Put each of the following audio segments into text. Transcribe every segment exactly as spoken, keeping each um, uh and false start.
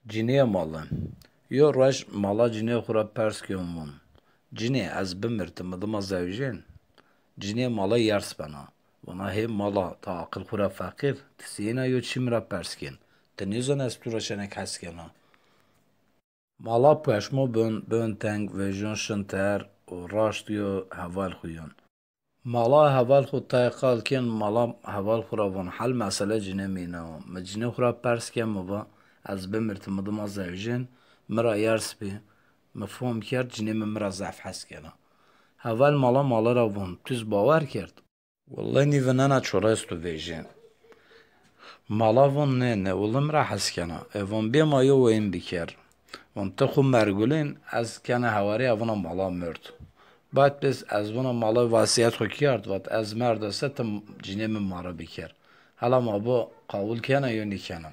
Cinîya mali. Yo roj mala cinîya xo ra pers kên, von: "Cinî, ez bimir, ti mi dima zewjên?" Cinîya mala yers bena. Vona: "Hê mala, ti aqil xo ra feqîr, ti sîyêna yo çî mi ra pers kên? Ti nêzana ez tu ra çenek hes kena?" Mala peşmo bon, bon teng, vejyon şin ter û raşt yo heval xo yon. Mala heval xo tay qal kên, mala heval xo ra von: "Hel mesele cinê mi îna o. Mi cinê xo ra pers ke, mi va ez bimir, ti mi dima zewjên, mi ra yers bî, mi fom kerd, cinê mi mi ra zaf hes kena." Heval mala mali ra von: "Tu zî bawer kerd?" "Wellay nîvinena çora ez tu vejên." Mala von: "Nê, nê, wellay mi ra hes kena." E von: "Bê ma yo weyin biker." Von: "Ti xo mergulên, ez kena hewarî, evina mala merd." Bad biz ez vona mala vasîyet xo kerd, vat: "Ez merda se ti cinê mi mari biker. Hela ma bo qawul kena yo nîkena."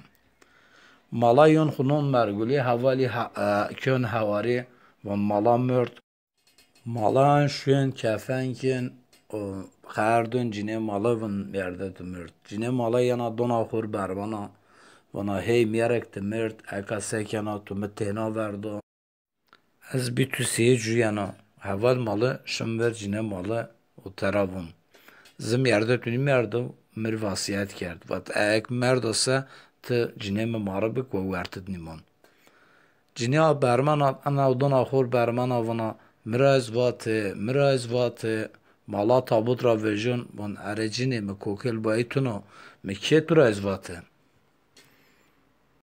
Mala yon xo non mergulî, hevalî ha-, e, kên hewarî, von: "Mala merd." Mala en şuên kefen kên û xerdon cinê mali, von: "Merde tu merd." Cinê mali yena dona xo rê bermana, vona: "Hey mîyerek, ti merd, eka se kena, tu mi têna verdo. Ez bî tu sîyê cuyena." Heval mali şin ver cinê mali û tera von: "Zî mîyerde tu nîmerdo, mi rê vasîyet kerd. Vat, e, ek merdo se ti cinê mi mari bik, we wertid nîmon." Cinîya bermana, ena dona xo rê bermana, vona: "Mi ra ez vate, mi ra ez vate." Mala tabut ra vejon, von: "Ere cinê mi, kokel bayî tuno, mi kê tu ra ez vate?"